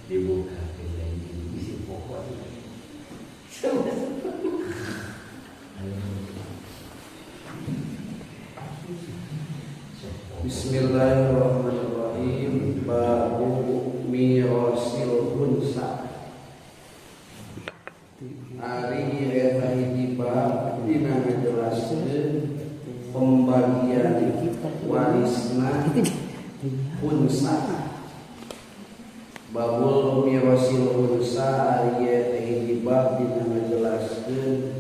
Dibuka isi pokok. Bismillahirrahmanirrahim. Babu mirasil unsa. Ari eta hiji bab dina ngajelaskeun pembagian warisna unsa. Babul mirasil unsa ari eta hiji bab dina ngajelaskeun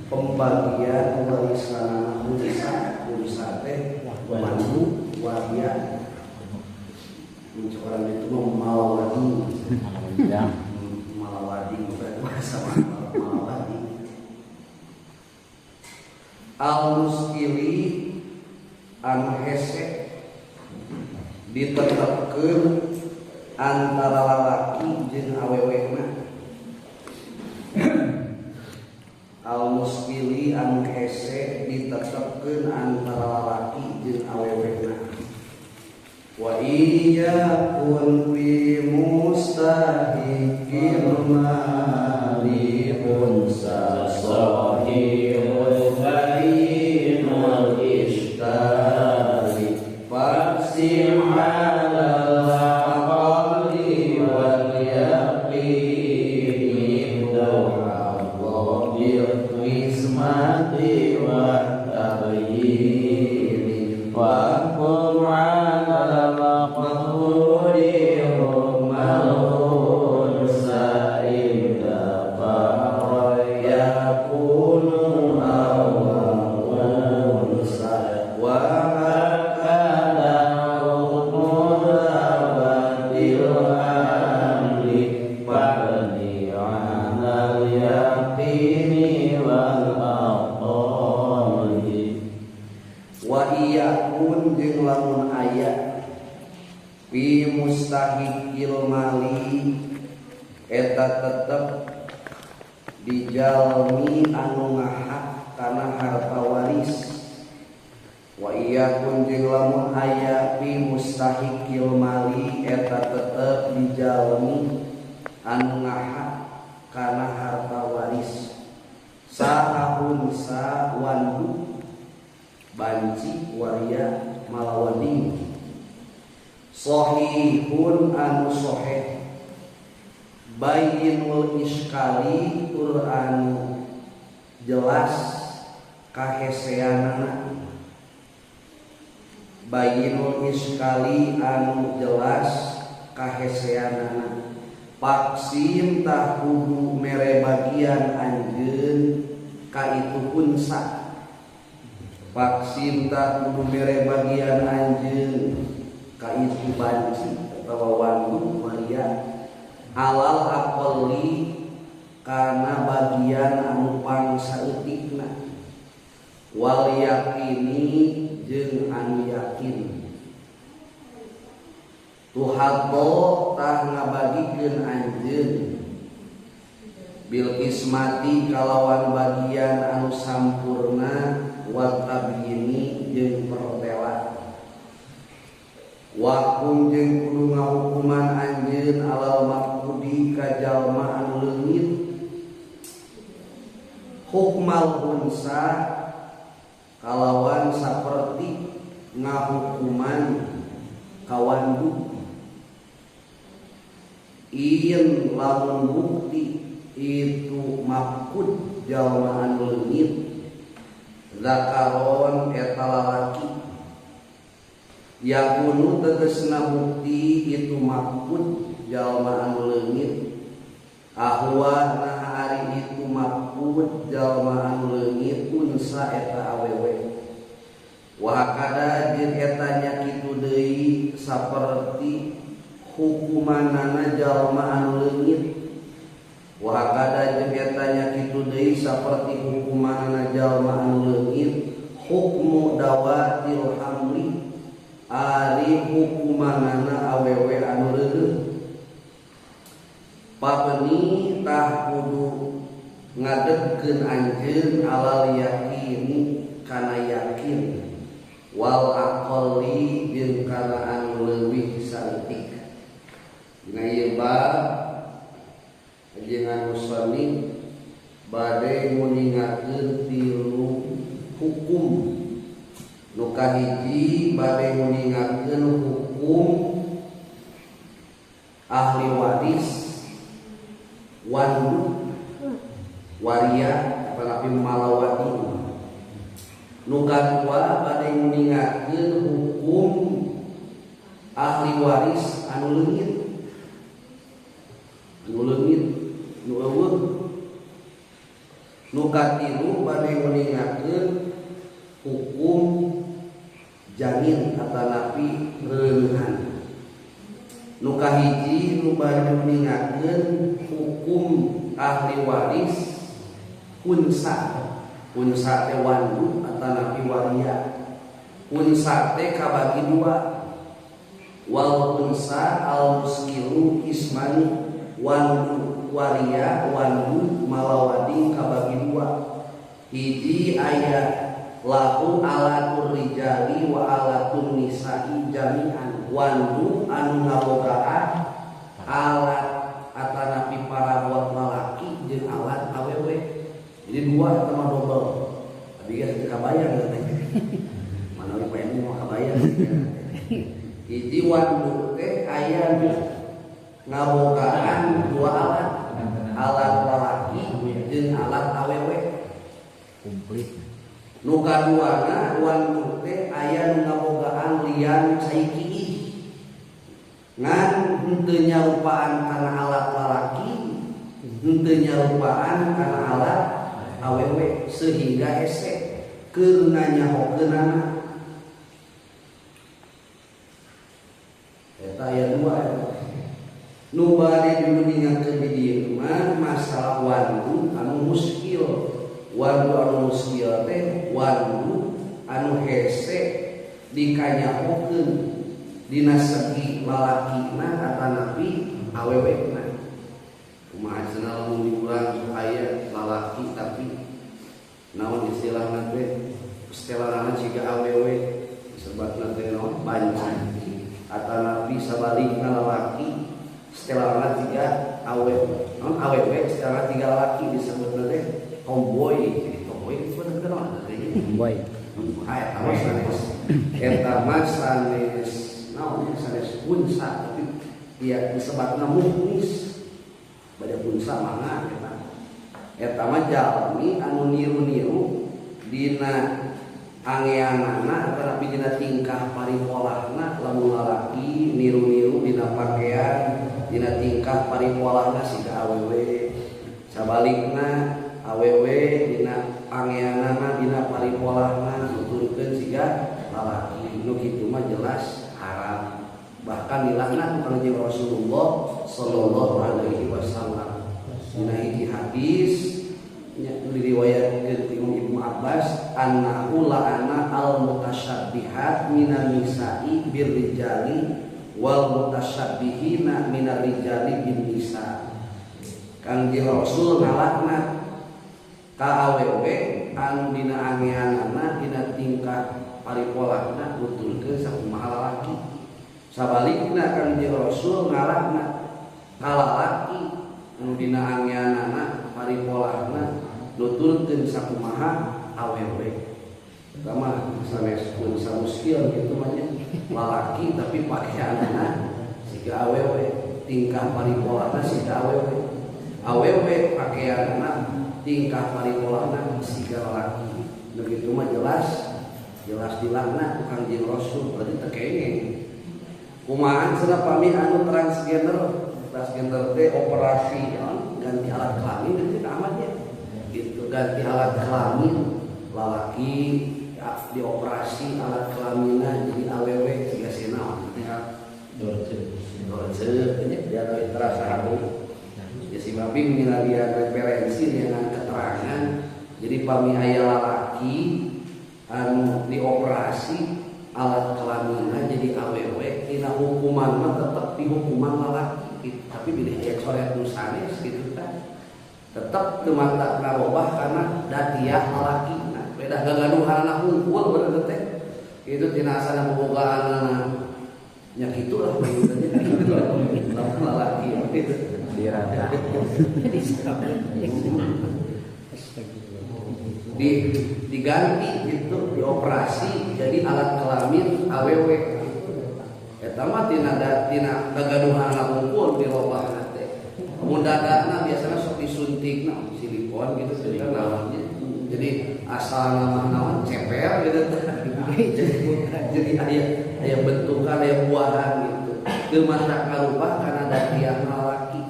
pembagian warisan unsa. Unsa teh wandu waria. Orang itu malawadi. Malawadi bahasa malawadi. Al muskili anu hese ditetepkeun antara lalaki jeung awewena. Al muskili anu hese ditetepkeun antara lalaki jeung awewena. Wa iyakun fi mustahiqil mali unsa sahihul bainul ishtari faqsim alal aqli wal yaqini bil qismati wa tabyini wa qum ala maqduri hukmal unsa idza yakunu unsa wa hakadha hukmu amri fa'li 'alal yaqini wal aqli. Wa iyakun jeung lamun aya fi mustahiqil mali eta tetep dijalmi anu ngahak kana harta waris. Wa iyakun jeung lamun aya fi mustahiqil mali eta tetep dijalmi anu ngahak kana harta waris. Saha unsa wandu banci waria malawadi sahihun anu sahih bayyinul iskali tur anu jelas kaheseanana. Bayyinul iskali anu jelas kaheseanana. Paksim tah kudu mere bagian anjeun ka itu unsa. Paksim tah kudu mere bagian anjeun ka itu banci atawa wandu waria alal aqalli kana bagian anu pangsaeutikna wal yaqini jeung anu yakin. Tuhaddo tah ngabagikeun anjeun bil ismati kalawan bagian anu sampurna wa tabyini jeung pertela. Wa kum jeung kudu ngahukuman anjeun alal maqudi ka jalma anu leungit hukmal unsa kalawan saperti ngahukuman kawandu. In lamun bukti itu maqud jalma anu leungit zakaron eta lalaki Yakunu tegesna bukti itu mafqud jalma anu leungit ahwa nah ari itu mafqud jalma anu leungit unsa eta awewe wa hakada jeung eta nya kitu deui saperti hukumanana jalma anu leungit wa hakada jeung eta nya kitu deui saperti hukumanana jalma anu leungit hukmu dawatil hamli ari hukumanana awewe anu reureuh pabeni tah kudu ngadegkeun anjeun alal yakini kana yakin wal aqalli jeung kana anu leuwih saeutik. Dina ieu bab ajengan musannif bade nguningakeun tilu hukum. Nu kahiji bade nguningakeun hukum ahli waris wandu waria atanapi malawadi. Nu kadua bade nguningakeun hukum ahli waris anu leungit nu eueuh. Nu katilu bade nguningakeun hukum janin atanapi reuneuhan. Nu kahiji nu bade nguningakeun hukum ahli waris hunsa. Hunsa teh wandu atanapi waria. Hunsa teh kabagi dua. Wal hunsa al muskilu ismani, wandu waria wandu malawadi kabagi dua. Hiji aya lahu alatur rijali wa alatun nisa'i jami'an, wandu anu ngabogaan alat atanapi parabot lalaki jeung alat awewe. Jadi dua eta mah dobel. Abi geus teu kabayang teh. Manawi paen mah kabayang. Hiji wandu teh aya ngabogaan dua alat, alat lalaki jeung alat awewe. Komplit. Nu kaduana wandu teh aya nu ngabogaan lian cai kiih. Ngan henteu nyarupaan kana alat lalaki, henteu nyarupaan kana alat awewe sehingga hese keur nganyahokeunana. Eta aya dua eta. Nu bade diuningakeun di dieu mah masalah wandu anu muskil. Wandu anu muskil teh wandu anu hese dikanyahokeun dina segi lalakina atanapi awewena. Kumaha cenah lamun di urang aya lalaki tapi naon istilahna teh setelanana siga awewe disebutna teh naon banci atanapi sabalikna lalaki setelanana siga awewe naon awewe setelanana siga lalaki disebutna teh tomboy. Tomboy disebutna teh naon tomboy. Eta mah sanes, eta mah sanes naon sanes punsa tapi dia disebutna muhnis. Bade punsa mangga eta. Eta mah jalmi anu niru-niru dina angeanana atanapi dina tingkah paripolahna lamun lalaki niru-niru dina pakaian dina tingkah paripolahna siga awewe. Sabalikna awewe dina angeanana dina paripolahna nuturkeun siga lalaki. Nu kitu mah jelas haram. Bahkan dilaknat ku Kanjeng Rasulullah sallallahu alaihi wasallam. Dina hiji hadis nya diriwayatkeun ti Ibnu Abbas annahu la'ana al mutasyabbihat minan nisa'i birrijali wal mutasyabbihina minar rijali bin nisa. Kanjeng Rasul ngalaknat ka awewe anu dina angeanana dina tingkah paripolahna nuturkeun sakumaha lalaki. Sabalikna Kanjeng Rasul ngalaknat ka lalaki anu dina angeanana paripolahna nuturkeun sakumaha awewe. Eta mah sanes pun samuskil kitu mah nya. Lalaki tapi pakaianana siga awewe, tingkah paripolahna siga awewe. Awewe pakaianana tingkah paripolahna siga lalaki. Nu kitu mah jelas Jelas dilaknat ku Kangjeng Rasul berarti teu kenging. Kumaha cenah pami anu transgender, transgender teh operasi ganti alat kelamin gitu amat ya. Gitu ganti alat kelamin lalaki dioperasi alat kelaminna jadi awewe siga sinaon teh dorce nya dia terasa harum. Ya si babi milarian referensi dengan keterangan. Jadi pami aya lalaki anu dioperasi alat kelaminna jadi awewe tina hukuman mah tetep dihukuman lalaki gitu. Tapi bilih aya coret nu sanes gitu tah tetep teu mata ngarobah karena datiah lalaki. Nah beda gagaduhanana hungkul bener teh itu tina asana bobogaanana nya kitu lah lamun lalaki gitu dirata diganti gitu dioperasi jadi alat kelamin awewe eta mah tina gagaduhanana hungkul dirobahna teh. Mun dadana biasana sok disuntikna silikon gitu teh naonnya. Jadi asal nama naon cepel gitu teh. Jadi aya bentukan aya buahan gitu. Teu matak ngarubah kana datiah lalaki.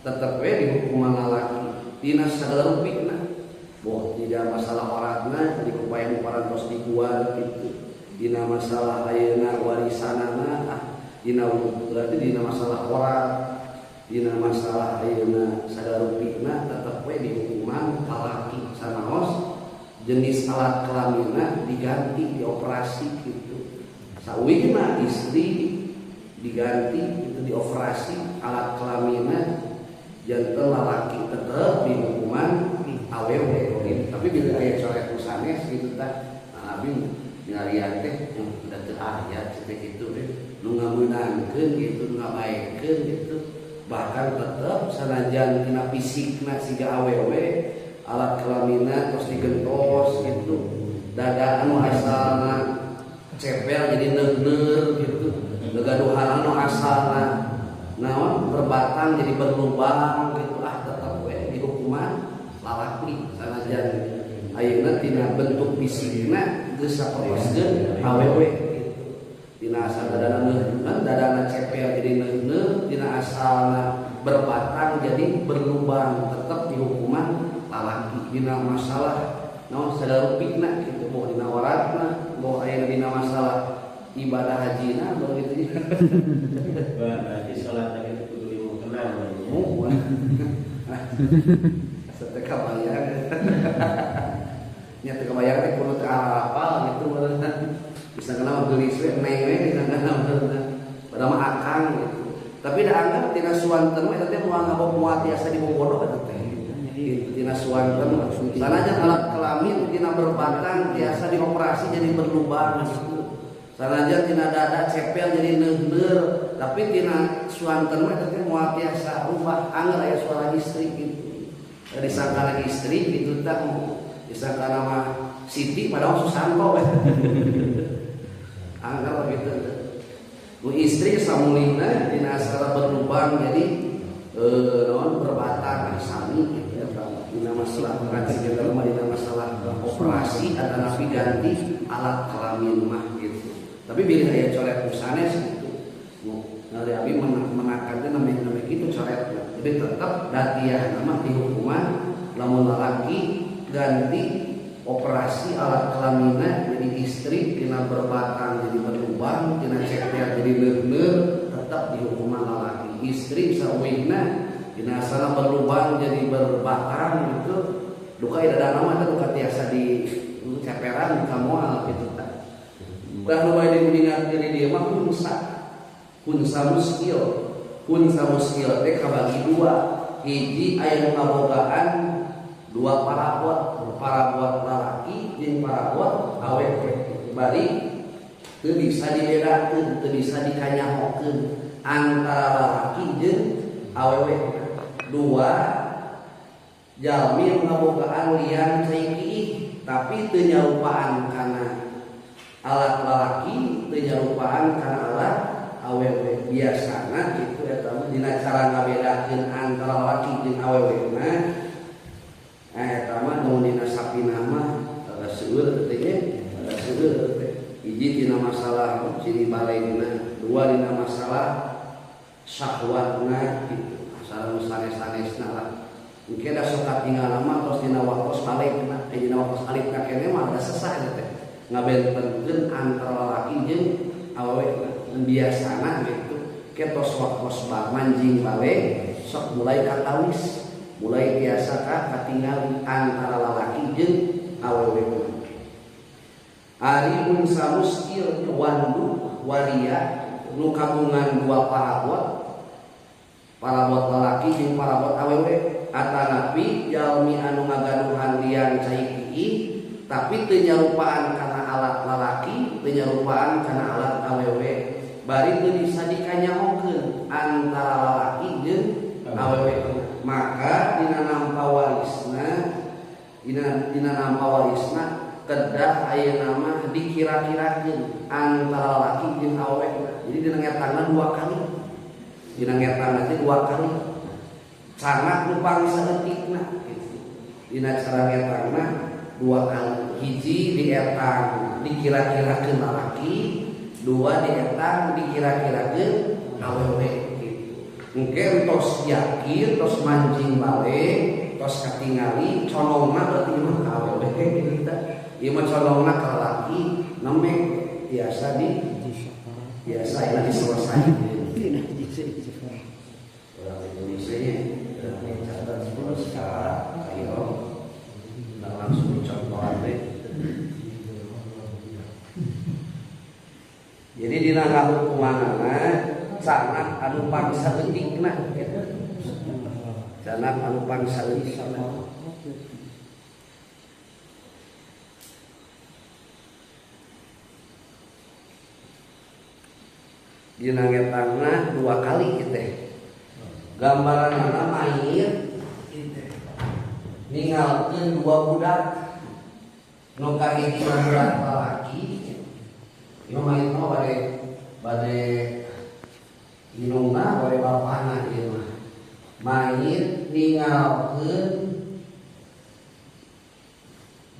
Tetep we dihukuman lalaki tina sagala rupina. Boh tidak masalah oratna jadi upaya nu parantos diguar gitu. Dina masalah ayeuna warisanana ah dina berarti dina masalah orat dina masalah ayeuna sagala rupina tetep we dihukuman kalaki sanaos jenis alat kelaminna diganti dioperasi gitu. Sawina istri diganti itu dioperasi alat kelaminna janten lalaki tetep dihukuman awewe gitu. Tapi bila aya coret nu sanes gitu tah nah abi nyarian teh udah teu aya teh kitu teh nu ngameunangkeun gitu nu ngabaekeun gitu bahkan tetep sanajan tina fisikna siga awewe alat kelaminna tos digentos gitu dada anu asalna cepel jadi neuneur gitu gagaduhan anu asalna naon berbatang jadi berlubang gitu ah tetep we dihukuman lalaki sanajan ayeuna tina bentuk fisikna geus saperoskeun awewe gitu. Tina asal dadana neuneun dadana cepel jadi neuneur tina asalna berbatang jadi berlubang tetep dihukuman lalaki dina masalah naon sagala rupina gitu boh dina oratna boh aya dina masalah ibadah hajina begitu. Berarti salat itu kudu dimukena. Muhun. Asa teu kabayang. Nya teu kabayang teh kudu teu hafal gitu meureun. Bisa kana geulis we neng we bisa kana meureun. Padahal mah akang gitu. Tapi da anggap tina suanten mah eta teh moal ngabok moal tiasa dibobodo eta teh. Gitu tina suanten sanajan alat kelamin tina berbatang tiasa dioperasi jadi berlubang gitu. Sanajan tina dada cepel jadi neuhneur, tapi tina suanten mah eta teh moal tiasa rubah angger aya suara istri gitu. Disangka istri gitu tah disangka nama Siti padahal Susanto. Angger gitu. Nu istri samulina dina asal berlubang jadi naon berbatang sami gitu ya. Dina masalah transgender mah dina masalah operasi atau napi ganti alat kelamin mah gitu. Tapi bila aya coret nu sanes gitu. Nu dari abi menakan teh namanya gitu coret. Jadi tetap datiah nama dihukuman lamun lalaki ganti operasi alat kelaminna jadi istri tina berbatang jadi berlubang tina cepel jadi leuneur tetap dihukuman lalaki. Istri sawihna tina asalna berlubang jadi berbatang gitu duka ida dana mah teh duka tiasa di ceperan duka moal gitu tah. Tah nu bae diuningan diri dia mah hunsa. Hunsa muskil. Hunsa muskil teh kabagi dua. Hiji aya nu kabogaan dua parabot, parabot lalaki jeung parabot awewe. Bari teu bisa dibedakeun, teu bisa dikanyahokeun antara lalaki jeung awewe. Dua jalmi nu kabogaan lian cai kiih tapi teu nyarupaan kana alat lalaki, teu nyarupaan kana alat awewe. Biasana kitu eta mah dina cara ngabedakeun antara lalaki jeung awewe mah eta mah nu dina sapina mah rada seueur teh nya, rada seueur teh. Hiji dina masalah ciri balegna, dua dina masalah syahwatna gitu. Masalah nu sanes-sanesna lah. Engke da sok katinggal mah tos dina waktos balegna, dina waktos alitna keneh mah da sesah eta teh. Ngabentenkeun antara lalaki jeung awewe biasana gitu. Ke tos waktos manjing baleg sok mulai katawis, mulai biasa ka katingali antara lalaki jeung awewe. Ari unsa muskil wandu waria nu kagungan dua parabot, parabot lalaki jeung parabot awewe, atanapi jalmi anu ngagaduhan liang cai kiih tapi teu nyarupaan kana alat lalaki, teu nyarupaan kana alat awewe, bari teu bisa dikanyahokeun antara lalaki jeung awewe. Maka dina nampa warisna, dina nampa warisna kedah ayeuna mah dikira-kirakeun antara lalaki jeung awewe. Jadi dina ngetangna dua kali. Dina ngetangna teh dua kali. Canak nu pangsaeutikna gitu. Dina cara ngetangna dua kali. Hiji dietang dikira-kirakeun lalaki, dua dietang dikira-kirakeun awewe gitu. Engke tos yakin, tos manjing balik, tos katingali colongna berarti mah ka awewe gitu kita. Ieu mah colongna ka lalaki nembe biasa di biasa ini diselesaikan. Orang Indonesia nya catat terus secara ayo langsung dicontohan deh. Jadi dina ngahukumanana canak anu pangsaeutikna gitu. Canak anu pangsaeutikna. Dina ngetangna dua kali gitu. Gambaranana mayit gitu. Ningalkeun dua budak. Nu kahiji budak lalaki. Ieu mayit mah bade indungna bade bapana ieu mah. Mayit ningalkeun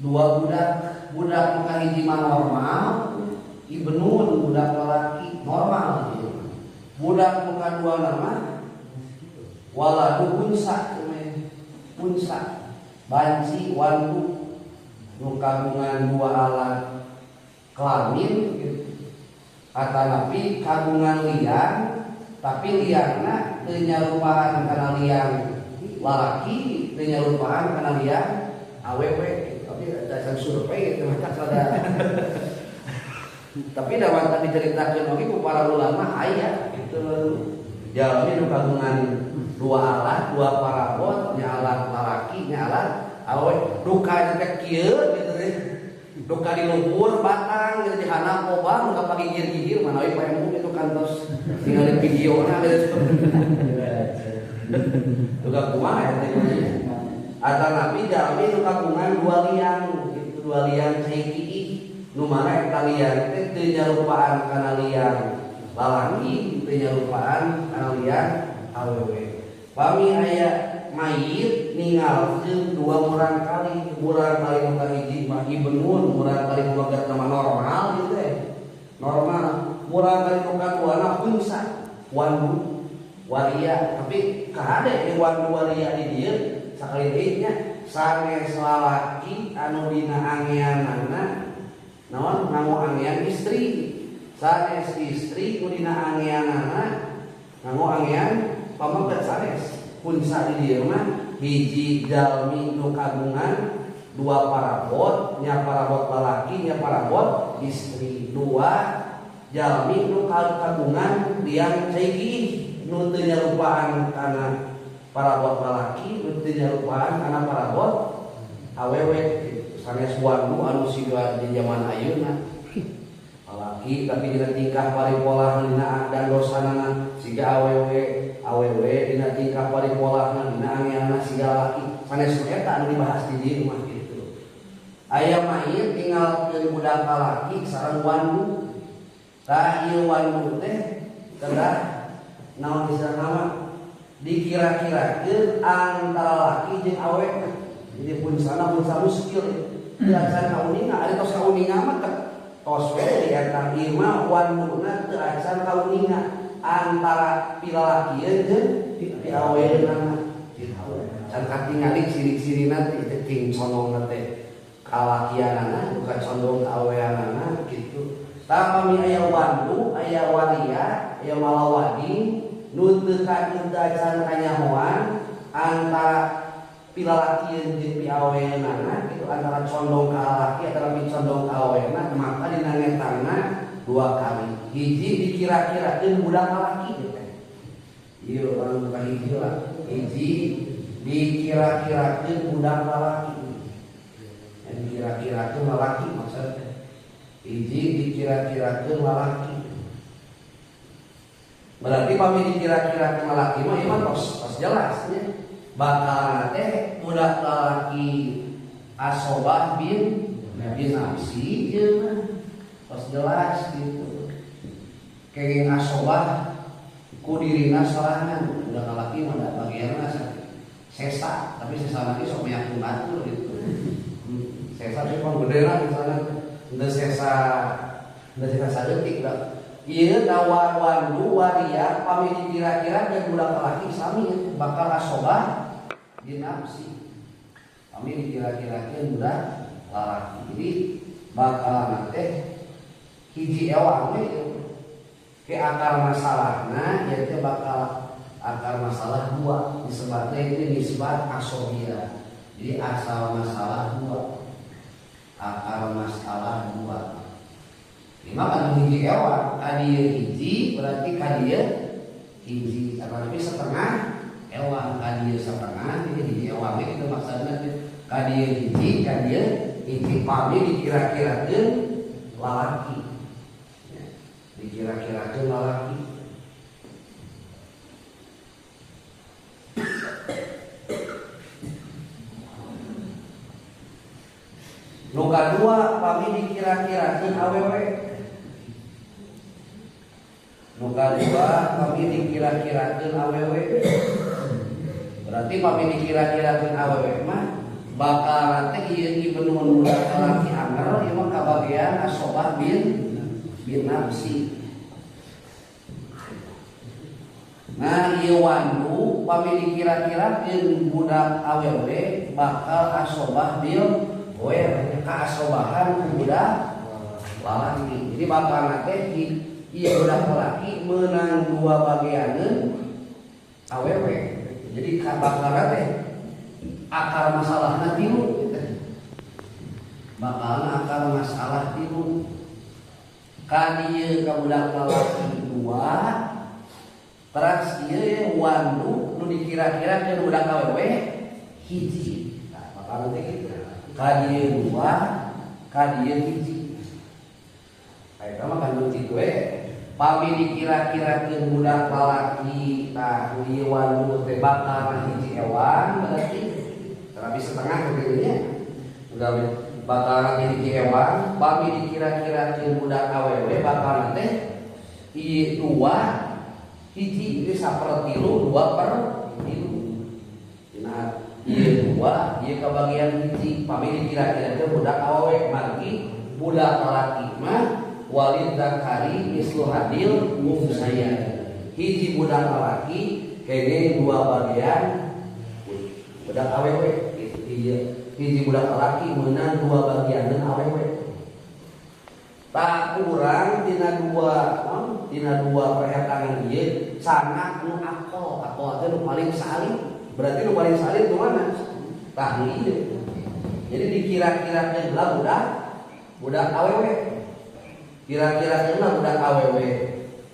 dua budak. Budak nu kahiji mah normal, ibnun budak lalaki normal ieu. Budak nu kadua mah waladu unsa, unsa banci wandu nu kagungan dua alat kelamin gitu. Atanapi kagungan liang tapi liangna teu nyarupaan kana liang lalaki, teu nyarupaan kana liang awewe. Tapi dasar survei itu mah ada. Tapi da tadi diceritakeun oge ku para ulama aya gitu. Jalmi nu kagungan dua alat, dua parabot, nya alat lalaki, nya alat awewe. Duka teh kieu gitu teh. Duka di luhur batang gitu di handap obah nu kapagigir-gigir manawi Pak Emu itu kantos ningali videona gitu. Duka kumaha eta teh. Atanapi jalmi nu kagungan dua liang gitu, dua liang cai kiih. Nu mana eta liang teh teu nyarupaan kana liang lalaki, teu nyarupaan kana liang awewe. Pami aya mayit ningalkeun dua murangkali, murangkali nu kahiji mah ibnun, murangkali nu bagat nama normal gitu teh. Normal, murangkali nu kaduana unsa, wandu waria. Tapi kahade di wandu waria di dieu sakali deui nya sanes lalaki anu dina angeanana naon nganggo angean istri, sanes istri nu dina angeanana nganggo angean pameget sanes. Punsa di dieu mah hiji jalmi nu kagungan dua parabot, nya parabot lalaki, nya parabot istri. Dua jalmi nu kagungan liang cai kiih nu teu nyarupaan kana parabot lalaki, nu teu nyarupaan kana parabot awewe. Sanes wandu anu siga di zaman ayeuna lalaki tapi dina tingkah paripolahna dina dan dosanana siga awewe, awewe dina tingkah paripolahna dina angeanna siga lalaki. Sanes eta anu dibahas di dieu mah gitu. Aya mayit tinggalkeun budak lalaki sareng wandu. Tah ieu wandu teh kedah naon istilahna mah dikira-kirakeun antara laki jeung awewe. Jadi pun sana pun muskil. Dilaksanakan kauninga, ada tos kauninga mah Tos we dietang ieu mah wanduna teu acan kauninga antara pilalakieun jeung piaweunana gitu. Can katingali ciri-cirina teh teh ting condongna teh kalakianana bukan condong ka aweanana gitu. Tah pami aya wandu, aya waria, aya malawadi nu teu acan kanyahoan antara pilalakieun jeung piaweunana gitu, antara condong ka lalaki antara condong ka aweuna, maka dina ngetangna dua kali. Hiji dikira-kirakeun budak lalaki gitu. Ieu urang buka hiji lah. Hiji dikira-kirakeun budak lalaki. Yang dikira-kirakeun lalaki maksudnya. Hiji dikira-kirakeun lalaki. Berarti pami dikira-kirakeun lalaki mah ieu mah tos jelas nya. Bakal teh budak lalaki asobah bin nafsi ieu mah tos jelas gitu. Kenging asobah ku dirina sorangan budak lalaki mah da bagianna sesa, tapi sesa lagi sok meyakin batur gitu. Sesa teh pang gede lah misalnya henteu sesa saeutik lah. Ieu tawar wandu waria pami dikira-kira dan budak lalaki sami bakal asobah binafsi. Pami dikira-kirakeun budak lalaki. Jadi bakal teh hiji ewang we ke akar masalahna ieu teh bakal akar masalah dua disebutnya itu nisbat asobia. Jadi asal masalah dua, akar masalah dua. Lima kan hiji ewang, kadieu hiji berarti kadieu hiji, atau lebih setengah ewang, kadieu setengah, jadi hiji ewang itu maksudnya kadieu hiji, kadieu hiji pami dikira-kirakeun lalaki, dikira-kirakeun lalaki. Nu kadua pami dikira-kirakeun awewe. Nu kadua pami dikira-kirakeun awewe. Berarti pami dikira-kirakeun awewe mah bakal teh ieu ibnu budak lalaki anger ieu mah kabagian asobah bin nafsi. Nah ieu wandu pami dikira-kirakeun budak awewe bakal asobah bil goer kaasobahan ku budak lalaki. Jadi bakal teh ieu budak lalaki meunang dua bagianeun awewe. Jadi bakal teh akar masalahna tilu gitu. Bakalna akar masalah tilu. Ka dieu ka budak lalaki dua, teras ieu wandu nu dikira-kira ke budak awewe hiji. Nah, bakal teh kitu. Kadieu dua, kadieu hiji. Eta mah kandung kitu we. Pami dikira-kirakeun budak lalaki tah ieu wandu teh bakal hiji ewang berarti terapi setengah kitu nya. Udah bakal hiji ewang, pami dikira-kirakeun budak awewe bakal teh ieu dua hiji, jadi sapertilu 2/3. Nah, ieu dua, ieu kabagian hiji. Pami dikira-kira teh budak awewe, margi budak lalaki mah walid zakari mislu hadil mufsaya. Hiji budak lalaki kene dua bagian budak awewe gitu. Hiji budak lalaki meunang dua bagian awewe. Tak kurang tina dua perhetangan ieu sangat nu akol, akol teh nu paling salim. Berarti nu paling salim nu mana? Tah nu ieu. Jadi dikira-kirakeun lah budak awewe. Kira-kirakeun lah budak awewe.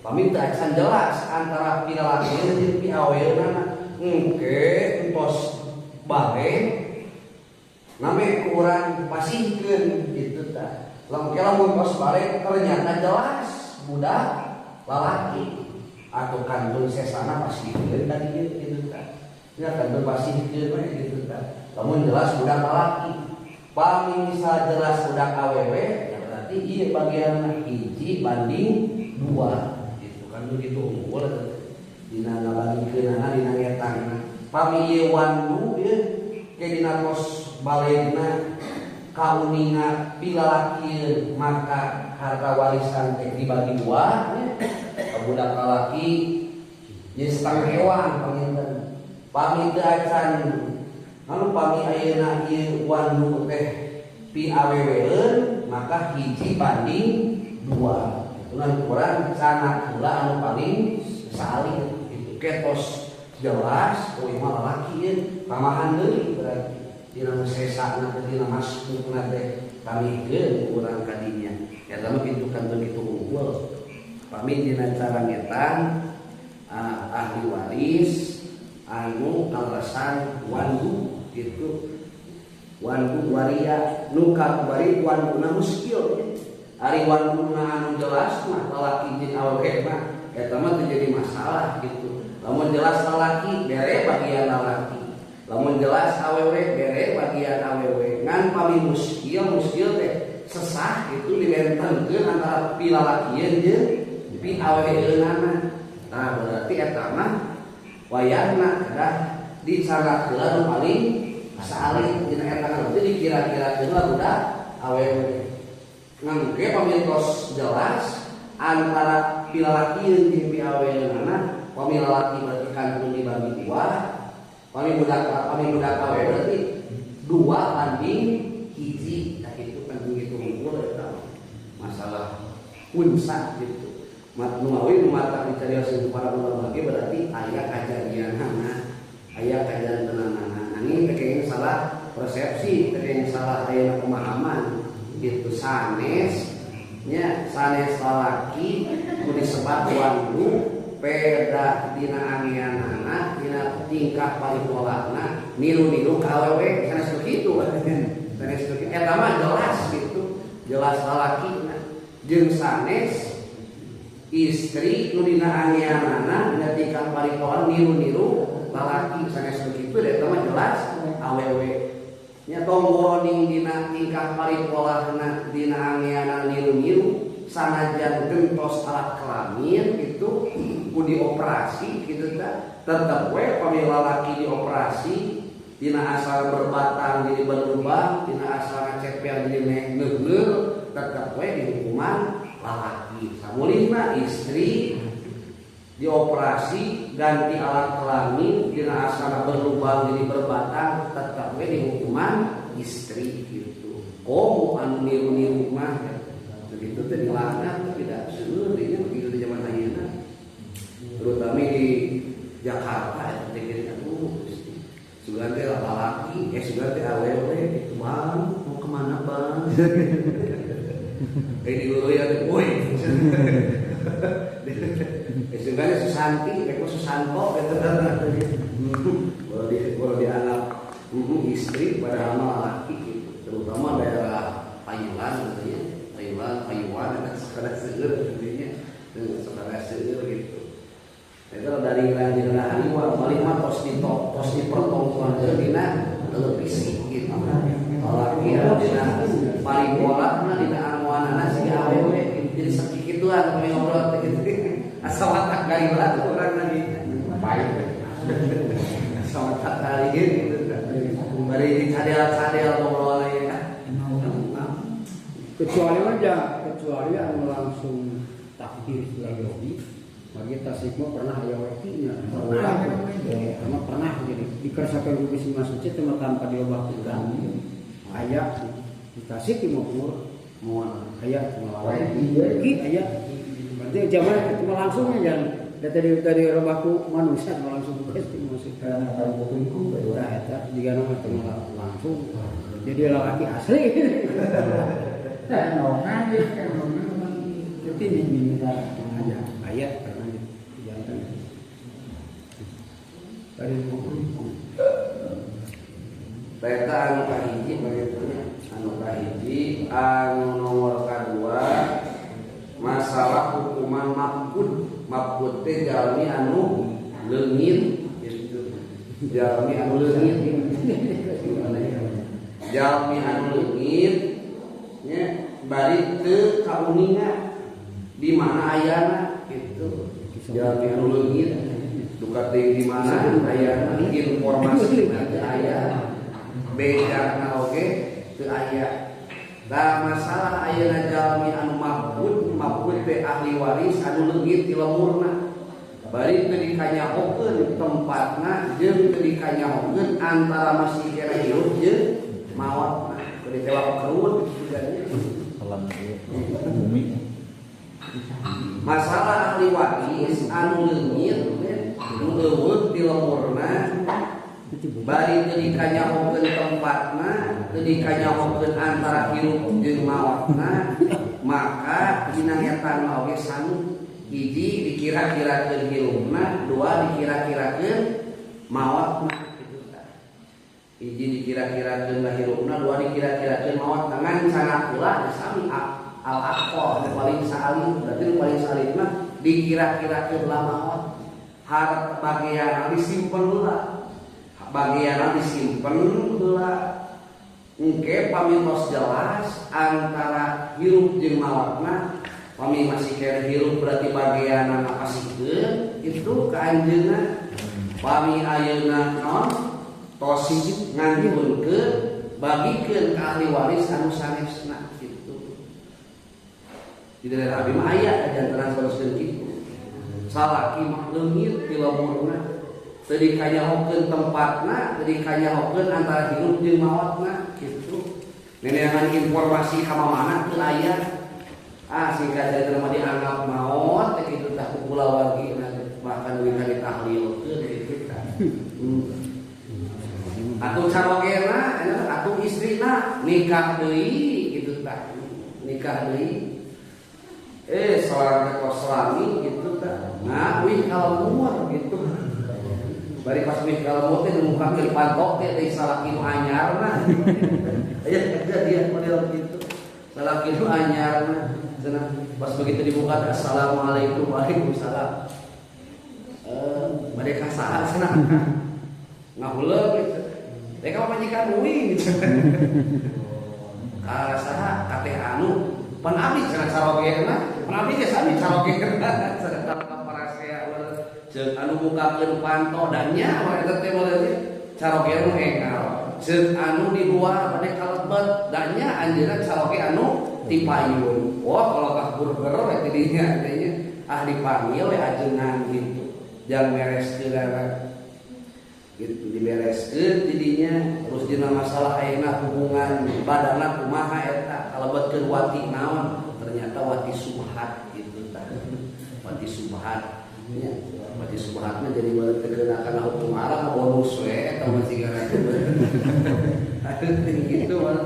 Pami teu acan jelas antara pilalakieun jeung piaweunana. Engke entos bale name kurang pasihkeun kitu tah. Lamun lamun tos bale ternyata jelas budak lalaki atau kandung sesana pasihkeun tadi kitu tah. Ya kandung pasihkeun we kitu tah. Lamun jelas budak lalaki. Pami misal jelas budak awewe ya berarti ieu bagian hiji banding dua gitu kan gitu unggul dina ngabagikeunana dina ngetangna. Pami ieu wandu ieu ke dina tos balegna kauninga pilalakieun maka harta warisan teh dibagi dua nya. Budak lalaki jeung setengah hewan panginten. Pami teu acan anu pami ayeuna ieu wandu teh pi aweweun maka hiji banding dua. Ngan kurang sanak heula anu paling salih gitu. Ketos jelas oh ieu mah lalaki ieu tamahan deui berarti dina nu sesana teh dina masbukna teh pamikeun urang ka dinya. Eta mah kitu kantun kitu unggul. Pami dina cara ngetang ahli waris anu kaleresan wandu gitu. Wandu waria nu kabari wanduna muskil. Ari wanduna anu jelas mah lalaki jeung awewe mah eta mah teu jadi masalah gitu. Lamun jelas lalaki bere bagian lalaki. Lamun jelas awewe bere bagian awewe. Ngan pami muskil muskil teh sesah itu dibentenkeun antara pi lalakieun jeung pi aweweunana. Nah berarti eta mah wayahna kedah dicandak heula nu paling saalit dina eta teh dikira-kirakeun lah budak awewe. Ngan ge pami tos jelas antara pi lalakieun jeung pi aweweunana, pami lalaki berarti kantun dibagi dua, pami budak awewe berarti dua banding hiji. Nah itu kan begitu unggul eta masalah unsa gitu. Mat numawi nu mata dicarioseun para ulama ge berarti aya kajadianana, aya kajantenanana. Nanging teh kenging salah persepsi, teh kenging salah ayeuna pemahaman gitu sanes nya sanes lalaki nu disebat wandu peda dina angeanana dina tingkah paripolana niru-niru ka awewe sanes nu kitu. Sanes nu kitu eta mah jelas gitu, jelas lalakina jeung sanes istri nu dina angeanana dina tingkah paripolana niru-niru lalaki sanes nu kitu eta mah jelas awewe. Nya tong boroning dina tingkah paripolahna dina angeanana niru-niru sanajan gentos alat kelamin gitu ku dioperasi gitu tah tetep we pami lalaki dioperasi dina asal berbatang jadi berlubang dina asal ngacepel jadi neugneur tetep we dihukuman lalaki. Samulihna istri dioperasi ganti alat kelamin dina asal berlubang jadi berbatang tetep we dihukuman istri gitu. Komo anu niru-niru mah begitu teh dilaknat tidak seueur ini begitu di zaman ayeuna. Terutama di Jakarta teh kieu aduh sugan teh lalaki sugan teh awewe gitu bang mau kemana bang? Kayak di ya teh woi. Sugan teh Susanti, rek Susanto gitu kan. Kalau dianggap istri padahal mah lalaki gitu. Terutama daerah Thailand gitu ya. Thailand, Taiwan eta sakada seueur intinya. Sakada seueur gitu. Eta dari dina hariwa malih mah tos di tos dipertontonkeun dina televisi gitu. Lalaki dina paripola dina amuanana si awewe jadi sakikituan kami ngobrol teh gitu. Asa watak garila tuh urang lagi. Baik. Asa watak kali gitu. Bari dicadel-cadel ngobrol ya. Kecuali aja, kecuali anu langsung takdir sebagai bagi tasikmu pernah aya wekinya pernah karena pernah jadi dikersakan ku si suci cuma tanpa diobah urang aya di tasik mau moal aya cuma weki aya berarti zaman cuma langsung aja dari robahku manusia cuma langsung ke musik karena ku tah eta jiga nu langsung jadi lalaki asli. Aja ayat pernah jantan dari buku Eta anu kahiji bagitunya anu kahiji anu nomor kadua masalah hukuman mafqud. Mafqud teh jalmi anu leungit gitu. Jalmi anu leungit. Jalmi anu leungit nya bari teu kauninga di mana ayana gitu. Jalmi anu leungit duka teh di mana ayana informasi teu aya. Bejana oge Teu aya. Da masalah ayeuna jalmi anu mabud, mabud teh ahli waris anu leungit ti lemurna. Bari teu dikanyahokeun tempatna jeung teu dikanyahokeun antara masih kena hirup jeung maotna. Teu ditewak kerut salam bumi. Masalah ahli waris anu leungit nu leuweut ti lemurna bari teu dikanyahokeun tempatna, teu dikanyahokeun antara hirup jeung maotna, maka dina ngetan oge sami. Hiji dikira-kirakeun hirupna, dua dikira-kirakeun maotna kitu tah. Hiji dikira-kirakeun hirupna, dua dikira-kirakeun maotna, ngan canah pula sami al aqal paling saalit, berarti paling saalit mah dikira-kirakeun lah maot. Harta bagian disimpen heula. Bagian disimpen heula. Engke pami tos jelas antara hirup jeung maotna, pami masih kene hirup berarti bagianna pasikeun itu ka anjeunna. Pami ayeuna naon tos ngantunkeun bagikeun ka ahli waris anu sanesna kitu. Di daerah abi mah aya jantaran saneskeun kitu. Salaki mah leungit ti lemurna, teu dikanyahokeun tempatna, teu dikanyahokeun antara hirup jeung maotna kitu. Neneangan informasi ka mamana teu aya. Ah singkat cerita mah dianggap maot teh kitu tah ku kulawargi bahkan duit ka ditahlilkeun kitu tah. Atuh carogena atuh istrina nikah deui kitu tah. Nikah deui. Seorang kos suami gitu tah. Nah, wih kalemur gitu. Bari pas wih kalemur teh dimukakeun pantok teh deui salaki nu anyarna. Aya dia model gitu. Salaki nu anyarna. Cenah pas begitu dibuka assalamualaikum waalaikumsalam. Mereka saha cenah. Ngahuleung gitu. Teh ka pamajikan uing gitu. Ka saha ka teh anu pan abdi cenah carogena, pan abdi ge sami carogena cenah parasea ceuk anu bukakeun panto dan nya eta teh model carogena nu enggal. Ceuk anu di luar bade kalebet dan nya anjeunna caroge anu ti payun. Wah kalau kah burger we ti dinya teh ah dipanggil we ajengan gitu. Jang bereskeun gitu dibereskeun tidinya terus dina masalah ayeuna hubungan badanna kumaha eta kalebetkeun wati naon ternyata wati subhat gitu tah. Wati subhat nya wati subhat mah jadi meureun teu keuna kana hukum Arab bonus we eta mah sigana gitu mah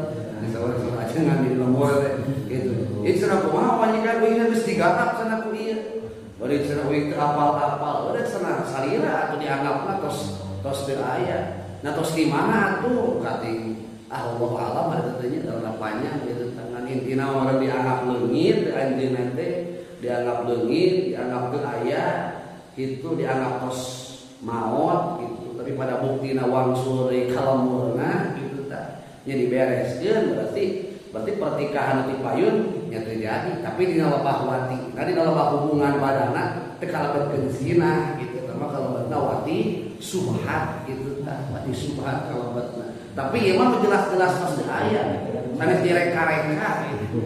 saur-saur aja ngambil lembur teh gitu. Ieu cenah kumaha pamajikan uing geus digarap cenah ku ieu. Bari cenah uing teu apal-apal udah cenah salira atuh dianggapna tos tos teu aya. Nah tos di mana atuh kating ah Allah alam ada teh nya dalam panjang gitu tangan intina orang dianggap leungit anjeunna teh dianggap leungit dianggap teu aya itu dianggap tos maot gitu tapi pada buktina wangsul deui kalemurna gitu tah nya dibereskeun berarti pertikahan ti payun nya teu jadi tapi dina lebah wati nah dina lebah hubungan badana teu kalebetkeun zina gitu tah mah kalebetna wati subhat gitu tah wati subhat kalebetna tapi ieu mah jelas-jelas tos teu aya sanes direka-reka gitu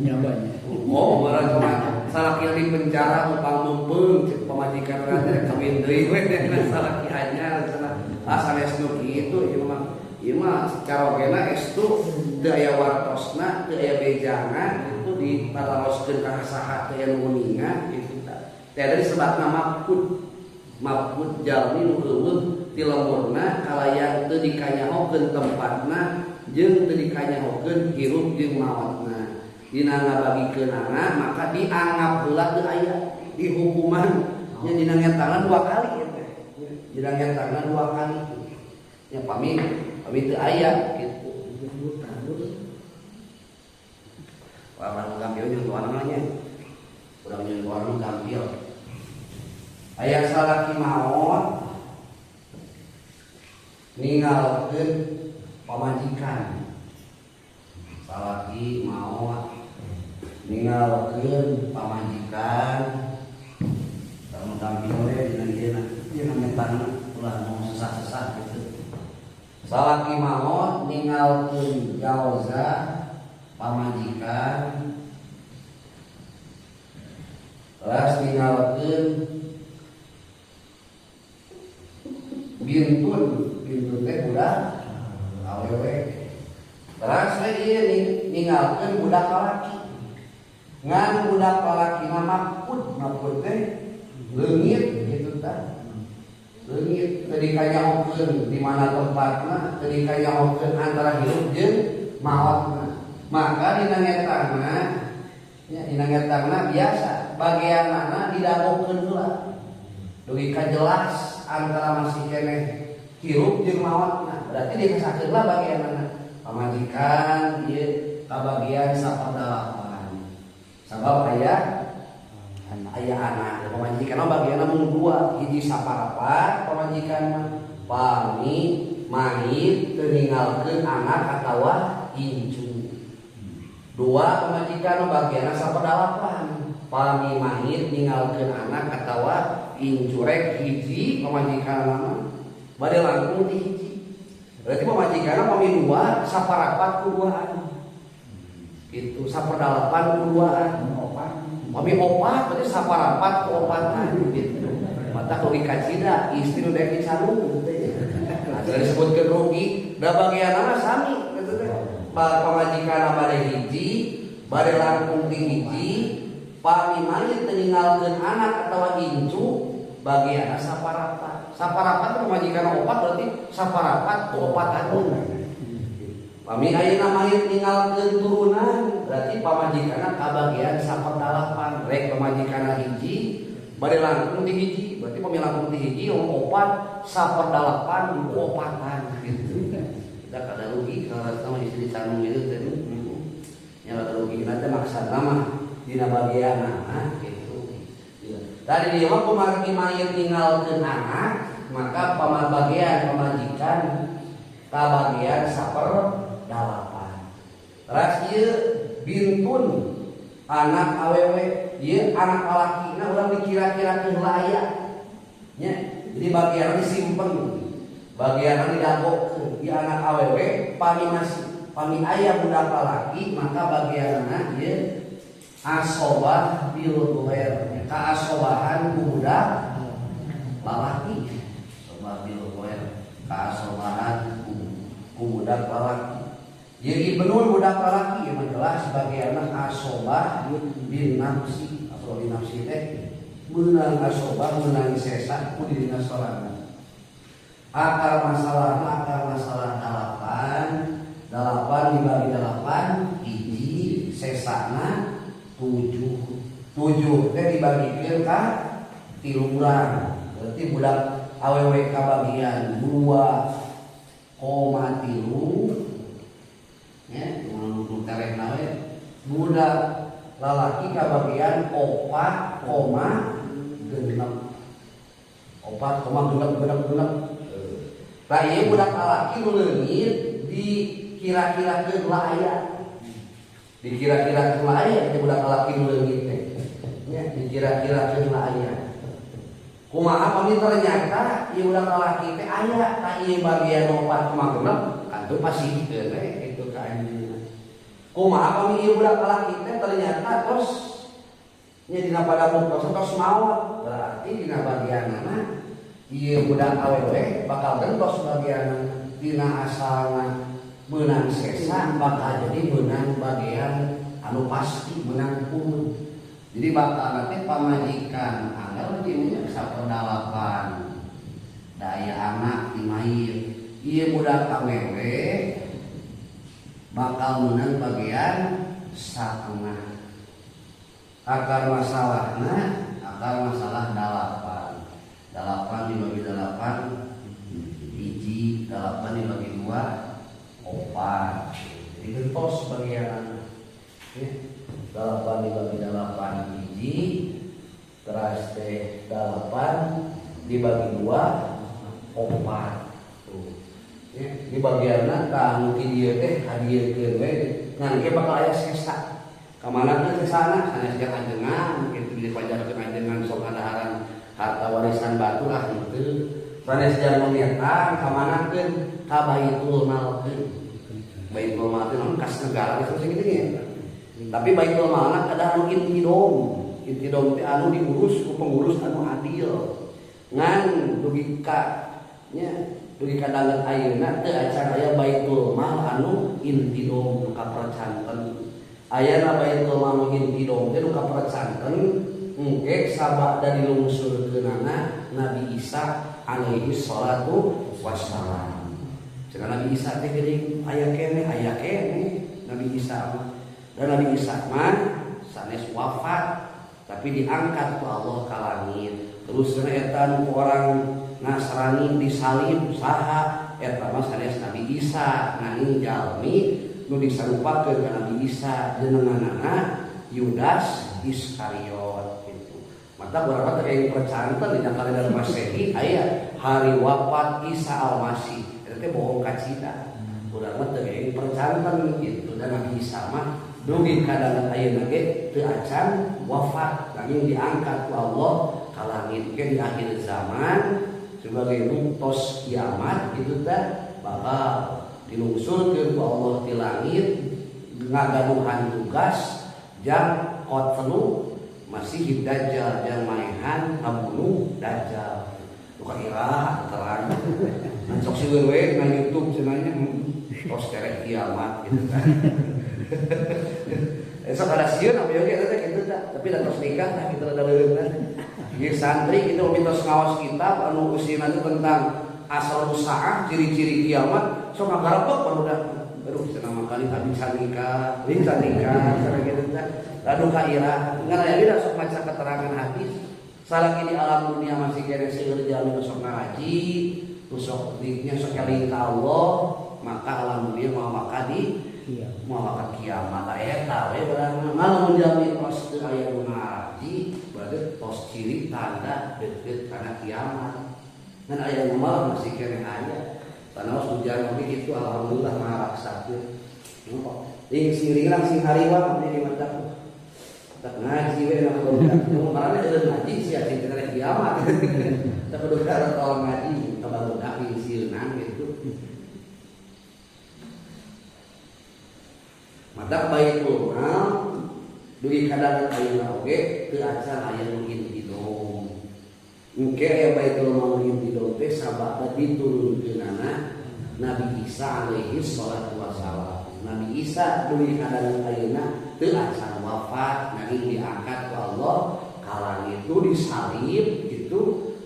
nyabanya oh barang kumaha salaki di penjara upang meupeung cek pamajikan teh kawin deui we salaki anyar cenah ah sanes nu kitu ieu mah carogena estu teu aya wartosna teu aya bejana itu diparaloskeun ka saha teu aya nu uninga gitu tah teh disebutna mabud mabud jalmi nu eueuh ti lemurna kalayan teu dikanyahokeun tempatna jeung teu dikanyahokeun hirup jeung maotna dina ngabagikeunana maka dianggap heula teu aya dihukuman nya dina ngetangan dua kali ieu teh dina ngetangan dua kali nya pami pami teu aya kitu warna gampil jeung warna nya urang jeung warna gampil aya salaki maot ninggalkeun pamajikan salaki maot ninggalkeun pamajikan lamun gampil we dina ieu dina ngetanna ulah mau sesah-sesah gitu salaki maot ninggalkeun jauza pamajikan terus ninggalkeun bintun bintun teh budak awewe terus we ieu ninggalkeun budak lalaki ngan budak lalakina mapud mapud teh leungit kitu tah leungit teu dikanyahokeun di mana tempatna teu dikanyahokeun antara hirup jeung maotna maka dina ngetangna nya dina ngetangna biasa bagianana didagokeun heula dugi ka jelas antara masih keneh hirup jeung maotna berarti dikasakeun lah bagianana pamajikan ieu kabagian 1/8 sabab aya aya anak pamajikan mah bagianna mung dua hiji saparapat pamajikan mah pami mayit teu ninggalkeun anak atawa incu dua pamajikan mah bagianna 1/8 pami mayit ninggalkeun anak atawa incu rek hiji pamajikan mah bade langkung ti hiji berarti pamajikan mah pami dua saparapat ku duaan itu 1/8 ku duaan pami opat berarti saparapat ku opatan gitu mata logika cida istri nu daek dicalung gitu teh nah disebutkeun rugi da bagianna mah sami kitu teh pamajikan bade hiji bade langkung ti hiji pami mayit teu ninggalkeun anak atawa incu bagianna saparapat saparapat teh pamajikan opat berarti saparapat ku opatan pami ayeuna mayit ninggalkeun turunan berarti pamajikanna kabagian 1/8 rek pamajikanna hiji bade langkung ti hiji berarti pami langkung ti hiji opat 1/8 ku opatan gitu da kada rugi kalau sama istri canung itu teh nya rada rugi teh maksudna mah dina bagianna gitu tadi dia mah kumargi mayit ninggalkeun anak maka pamabagian pamajikan kabagian 1/8 terus ieu bintun anak awewe ieu anak lalakina urang dikira-kirakeun heula aya nya jadi bagianna disimpen bagianna didagokeun ieu anak awewe pami masih pami aya budak lalaki maka bagianna ieu asobah bil ghair kaasobahan budak lalaki asobah bil ghair kaasobahan ku budak lalaki jadi ibnul budak lalaki yang jelas bagianna asobah bin nafsi atau bin nafsi teh meunang asobah meunang sesa ku dirina sorangan akar masalahna akar masalah 8 8 dibagi 8 hiji sesana 7 7 teh dibagikeun ka 3 urang berarti budak awewe kabagian 2,3 ya nu terehna we budak lalaki kabagian 4,6 4,6 6 6 tah ieu budak lalaki nu leungit dikira-kirakeun lah aya dikira-kirakeun lah aya ieu budak lalaki nu leungit teh nya dikira-kirakeun lah aya kumaha pami ternyata ieu budak lalaki teh aya tah ieu bagian 4,6 kantu pasihkeun we kitu ka anjeunna kumaha pami ieu budak lalaki teh ternyata tos nya dina pada muktos tos maot berarti dina bagianana ieu budak awewe bakal gentos bagianana dina asalna meunang sesa bakal jadi meunang bagian anu pasti meunang pun jadi bakal nanti pamajikan angel dinya 1/8 daya anak di mayit ieu budak awewe bakal meunang bagian 1/2 akar masalahna akar masalah 8 8 dibagi 8 hiji 8 dibagi 2 4 jadi gentos bagian ya. 8 dibagi 8 hiji terus teh 8 dibagi 2 4 tuh ya di bagianna ka anu ti dieu teh hadieurkeun we ngan ge bakal aya sesa ka mana teh sesana sanes jeung ajengan kitu dipajarkeun ajengan sok kadaharan harta warisan batu ah henteu sanes jeung nu ngetang ka manakeun ka baitul malkeun. Baitul Mal teh kas negara geus kitu nya. Tapi Baitul Mal kedah anu intidom. Intidom teh anu diurus ku pengurus anu adil. Ngan dugi ka nya dugi ka danget ayeuna teu acan aya Baitul Mal anu intidom nu kapercanten. Ayana Baitul Mal nu intidom teh nu kapercanten engke sabada dilungsurkeunana Nabi Isa alaihi salatu wassalam. Cenah Nabi Isa teh geuning aya keneh Nabi Isa mah. Dan Nabi Isa mah sanes wafat tapi diangkat ku Allah ka langit. Terus cenah eta nu orang Nasrani disalib saha eta mah sanes Nabi Isa nanging jalmi nu disarupakeun ka Nabi Isa jenenganana Yudas Iskariot gitu. Mata urang teh kayak percanten dina kalender Masehi aya hari wafat Isa Al-Masih. Eta teh bohong kacida. Urang mah teu kayak percanten gitu dan Nabi Isa mah dugi ka danget ayeuna ge teu acan wafat nanging diangkat ku Allah ka langit ke di akhir zaman sebagai buktos kiamat gitu teh bakal dilungsurkeun ku Allah di langit ngagaduhan tugas jang qatlu Masih Dajjal jang maehan ngabunuh Dajjal. Bukan irah terang. Sok sieun we na YouTube cenah nya tos tereh kiamat gitu kan. Esok ada sieun apa oge eta teh kitu tah, tapi da tos nikah tah kitu da leuleungna. Ieu santri kitu umi tos ngaos kitab anu usina teh tentang asal usaha ciri-ciri kiamat sok ngagarepek barudak. Aduh cenah mangkali abi can nikah, euy can nikah cenah kitu tah. Aduh ka irah ngan aya ge sok maca keterangan hadis. Salaki di alam dunia masih kene seueur jalmi nu sok ngaji, nu sok dinya sok eling ka Allah, maka alam dunia moal maka di moal maka kiamat eta we urang mah lamun jalmi tos teu aya nu ngaji berarti tos ciri tanda deukeut kana kiamat. Ngan aya nu mah masih kene aya. Sanaos hujan oge kitu alhamdulillah ngaraksakeun. Ing siringrang sing hariwang abdi di mata. Tak ngaji we na kudu. Karena eureun ngaji sia cinta kiamat. Tak kudu tol ngaji kabarudak ing sieunan gitu. Mata Baitul Mal dugi kadang ayeuna oge teu acan aya nu intidom. Engke aya Baitul Mal intidom teh sabada diturunkeunana Nabi Isa alaihi salatu wassalam. Nabi Isa dugi kadang ayeuna teu acan wafat nanging diangkat ku Allah ka langit itu disalib gitu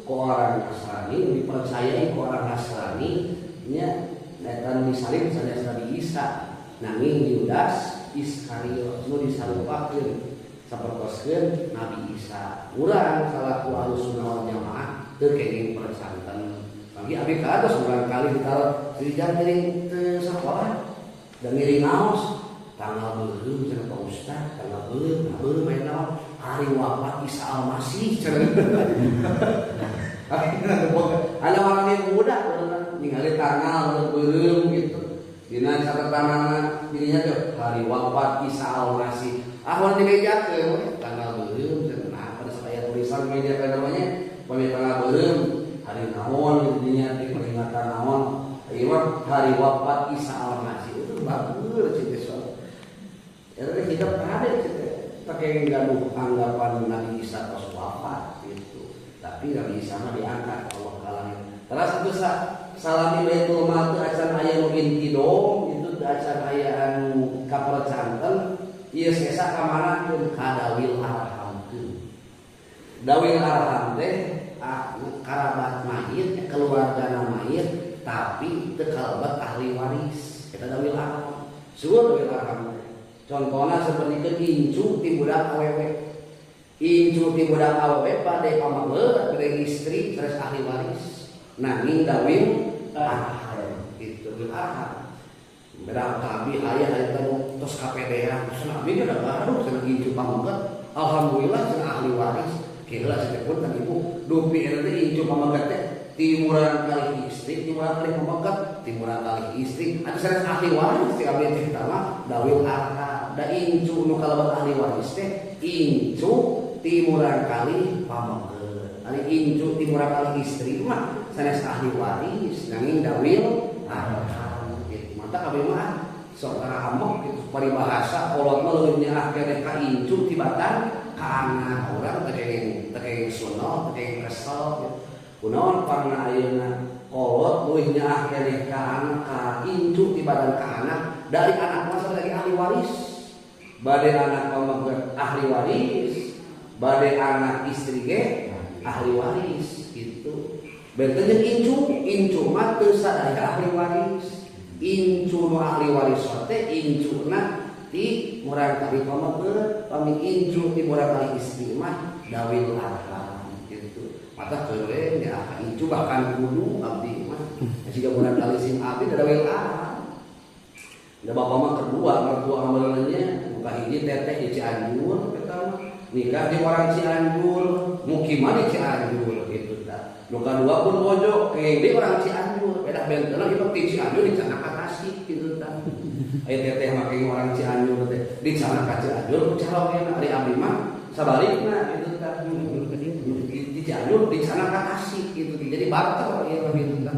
ku orang Nasrani dipercayai ku orang Nasrani nya eta disalib sanes Nabi Isa nanging Yudas Iskariot nu disarupakeun sapertoskeun Nabi Isa. Urang salaku Ahlussunnah wal Jamaah teu kenging percanten. Bagi abi ka atos urang kali ditaruh di jam teu sakola dan ngiring ngaos tanggal beureum cenah Pak Ustaz, tanggal beureum, beureum aya naon? Hari wafat Isa Al-Masih cenah. Ada orang yang muda ningali tanggal beureum gitu. Dina catatanana dirinya tuh hari wafat Isa Al-Masih. Ah urang dibejakeun tanggal beureum cenah pada saya tulisan meja namanya pami tanggal beureum hari naon dirinya teh peringatan naon. Ieu mah hari wafat Isa Al-Masih itu bagus cita soal. Ya tapi kita ada cita pakai gaduh anggapan Nabi Isa tos wafat gitu. Tapi Nabi Isa mah diangkat Allah ka langit. Terus itu salami Baitul Mal teu acan aya nu intidom itu teu acan aya anu kapercanten ieu sesa ka manakeun ka dawil arhamkeun. Dawil arham teh karabat mayit keluargana mayit tapi teu kalebet ahli waris. Eta dawil arham. Seueur dawil arham. Contohna sapertikeun incu ti budak awewe. Incu ti budak awewe bade pamageut bade istri terus ahli waris. Nanging dawil arham gitu dawil arham. Beda abi aya harita nu tos kapedean. Cenah abi da baru cenah incu pamageut. Alhamdulillah cenah ahli waris. Keheula cenah pun kan ibu dupi eta teh incu pamageut teh timuran kali istri, timuran kali pamageut, timuran kali istri. Atuh sanes ahli waris ti abdi teh mah dawil arham. Da incu nu kalebet ahli waris teh incu timuran kali pamageut. Ari incu timuran kali istri mah sanes ahli waris nanging dawil arham gitu. Mata kabeh mah Sok tara amok gitu paribahasa kolot mah leuwih nyaah keneh ka incu tibatan ka anak urang teu kenging sunol, teu kenging kesel gitu. Kunaon pangna ayeuna kolot leuwih nyaah keneh ka anak ka incu tibatan ka anak dari anak mah lagi ahli waris. Bade anak mah ahli waris, bade anak istri ge ahli waris gitu. Benten jeung incu, incu mah teu sadaya ahli waris. Incu nu ahli waris teh incuna ti murangkali pameget, pami incu ti murangkali istri mah dawil arham gitu. Mata keure nya incu bahkan kudu abdi mah jiga murangkali sim abdi dawil arham. Da bapak mah kedua mertua amalnya muka hiji teteh di Cianjur eta mah nikah di orang Cianjur, mukimah di Cianjur gitu tah. Nu kadua pun bojo kenging di orang Cianjur, beda bentena ieu ti Cianjur di Canaka Tasik gitu tah. Aya teteh mah kenging orang Cianjur teh di Canaka Cianjur calongna ari abdi mah sabalikna gitu tah. Di Cianjur di Canaka Tasik gitu jadi barter ieu mah gitu tah.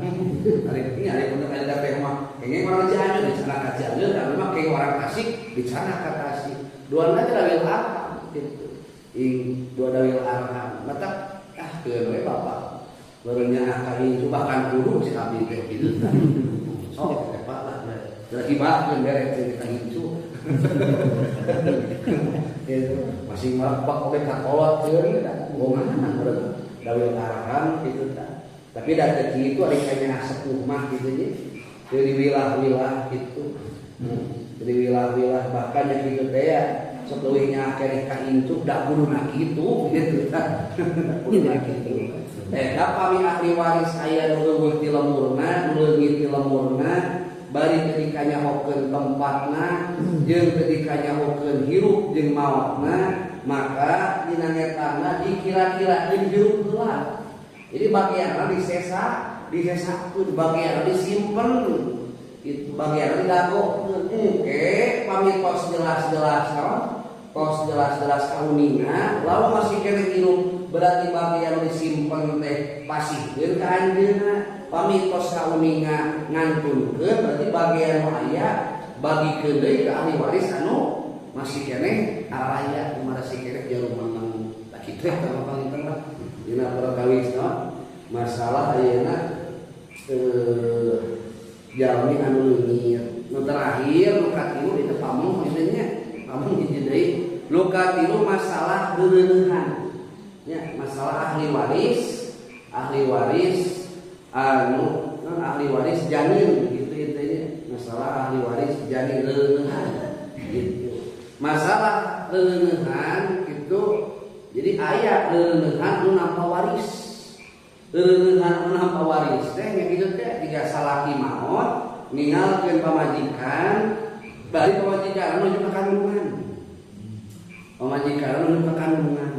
Ari ini ari punten ari teteh mah kenging orang Cianjur di Canaka Cianjur, abdi mah kenging orang Tasik di Canaka Tasik. Duana teh dawil arham gitu. Ing dua dawil arham. Mata ah keun we bapak. Barunya kali itu bahkan kudu si abdi teh gitu tah. Sok teh Pak lah. Lagi bahkeun beres teh ka incu. Gitu. Masih malah oge ka kolot keun bohongan urang dawil arham gitu tah. Tapi da teh kitu ari kanya sepuh mah gitu nya. Dari wilah-wilah gitu. Dari wilah-wilah bahkan yang gitu teh ya sok leuwih nyaah keneh ka incu da kuduna kitu gitu tah. Kuduna kitu. Eta pami ahli waris aya nu leuwih ti lemurna, nu leungit ti lemurna, bari teu dikanyahokeun tempatna, jeung teu dikanyahokeun hirup jeung maotna, maka dina ngetana dikira-kira jeung hirup heula. Jadi bagianna disesa, disesakeun, bagianna disimpen, itu bagianna didagokeun. Engke pami tos jelas-jelas naon? Tos jelas-jelas kauninga, lalu masih keneh hirup berarti bagian disimpen teh pasihkeun ka anjeunna. Pami tos kauninga ngantunkeun berarti bagian nu aya bagikeun deui ka ahli waris anu masih keneh araya masih keneh jauh menang tah kitu eta mah paling tengah dina perkawis naon masalah ayeuna jalmi anu leungit. Nu terakhir nu katilu di teh pamong nya pamong hiji deui nu katilu masalah beureuhan. Ya, masalah ahli waris anu non ahli waris janin gitu intinya. Masalah ahli waris janin leuleuhan gitu. Masalah leuleuhan gitu. Jadi aya leuleuhan nu nampa waris. Leuleuhan nu nampa waris teh nya kitu teh jika salaki maot ninggalkeun pamajikan, bari pamajikan anu ka kandungan. Pamajikan anu ka kandungan.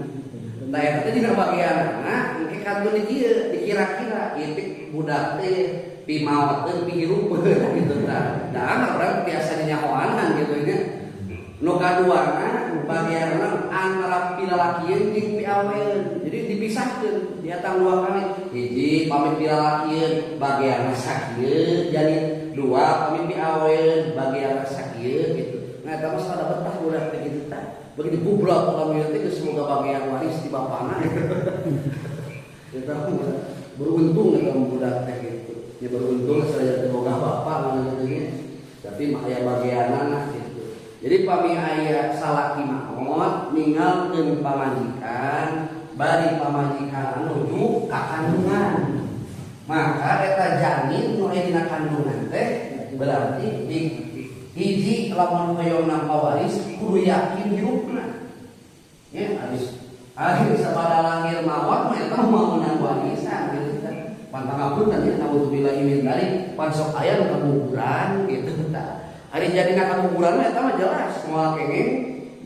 Nah, eta teh dina bagianna engke kantun di dieu dikira-kira ieu teh budak teh pimaoteun pihirupeun gitu tah. Da urang biasa nyahoanan gitu nya. Nu kaduana bagianna antara pilalakieun jeung piaweun. Jadi dipisahkeun diatang dua kali. Hiji pami pilalakieun bagianna sakieu jadi dua pami piaweun bagianna sakieu gitu. Nah, eta mah sada betah budak teh kitu tah. Begitu bubrok kalau ieu teh geus boga bagian waris di bapana. Eta beruntung eta budak teh gitu. Ya beruntung saya teh boga bapa gitu nya. Tapi mah aya bagianana gitu. Jadi pami aya salaki maot ninggalkeun pamajikan, bari pamajikan nuju ka kandungan. Maka eta janin nu aya dina kandungan teh berarti di hiji lamun hoyong nampa waris kudu yakin hirupna. Ya habis akhir sabada lahir maot mah eta mah meunang warisan gitu tah. Pantang ampun tadi naudzubillahi min dzalik pan sok aya nu kaguguran gitu tah. Ari jadina kaguguran mah eta mah jelas moal kenging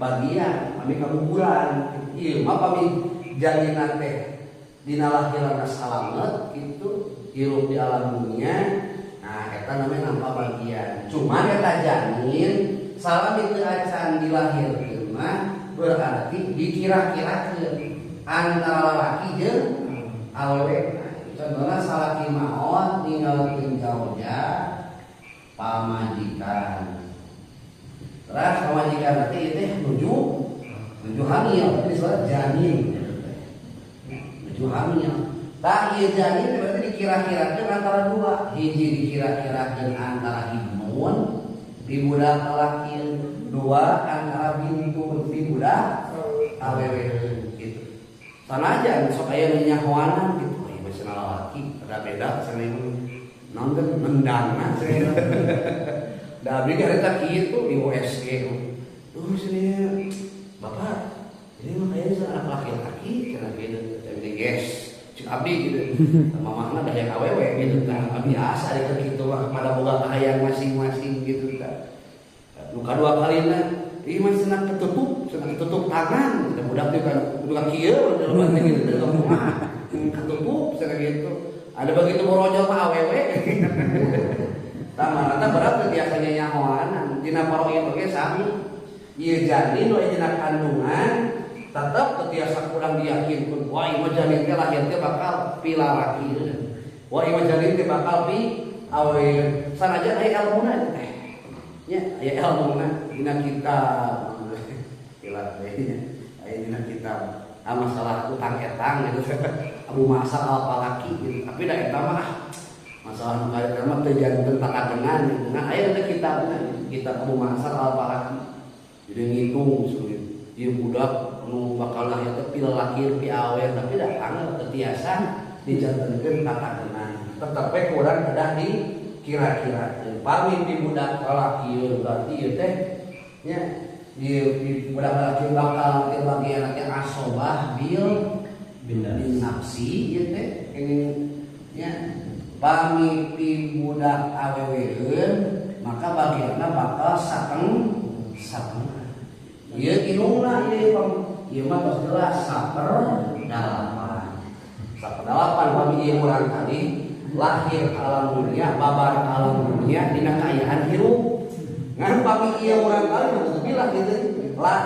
bagian pami kaguguran. Ieu mah pami jadina teh dina lahirna salamet gitu hirup di alam dunia. Nah, eta namanya nampa bagian. Cuman eta janin salami teu acan dilahirkeun mah berarti dikira-kirakeun antara lalaki jeung awewe. Contohna salaki maot ninggalkeun jauja pamajikan. Terus pamajikan nanti ieu teh nuju nuju hamil, jadi disebut janin. Nuju hamil. Tah ieu janin berarti dikira-kirakeun antara dua, hiji dikira-kirakeun antara ibnun di budak lalaki, dua antara bintun di budak awewe gitu. Sanajan sok aya nu nyahoanan gitu, ieu mah cenah lalaki, rada beda cenah ieu naon teh nendangna cenah. Da abdi ge harita kitu di USG. Duh cenah bapak, ini mah kayaknya anak laki-laki cenah gitu. Tapi guys, cik abdi gitu. Mamahna da hayang awewe gitu tah. Biasa di kitu mah pada boga kahayang masing-masing gitu tah. Nu kadua kalina ieu mah cenah ketutup tangan. Da budak teh kan budak kieu udah teh gitu teh kumaha. Ketutup cenah gitu. Ada begitu borojol mah awewe. Tah marana berat biasanya nyahoanan. Dina paroid oge sami. Ieu janin we dina kandungan tetep teu kurang diyakinkeun wah ieu mah janin teh lahir teh bakal pi lalaki. Wah ieu mah janin teh bakal pi awewe. Sanajan aya elmuna teh. Nya aya elmuna dina kitab. Kilat teh aya dina kitab. Ah masalah utang etang gitu. Abu Ma'sar al-Falaki gitu. Tapi da eta mah masalah nu kareta mah teu janten tatakenan gitu. Nah aya teh kitabna kitab Abu Ma'sar al-Falaki. Jadi ngitung sulit. Ieu budak nu bakal lahir teh pi lalaki pi awewe tapi da angel teu tiasa dijantenkeun tatakenan. Tetep we kurang kedah dikira-kirakeun. Pami pi budak lalaki berarti ieu teh nya ieu pi budak lalaki bakal teh bagian teh asobah bil bin nafsi ieu teh kenging nya pami pi budak aweweun maka bagianna bakal sateng satengah. Ieu indungna ieu ieu mah tos jelas 1/8. 1/8 pami ieu urang tadi lahir alam dunia babar alam dunia dina kaayaan hirup. Ngan pami ieu urang kali nauzubillah gitu lah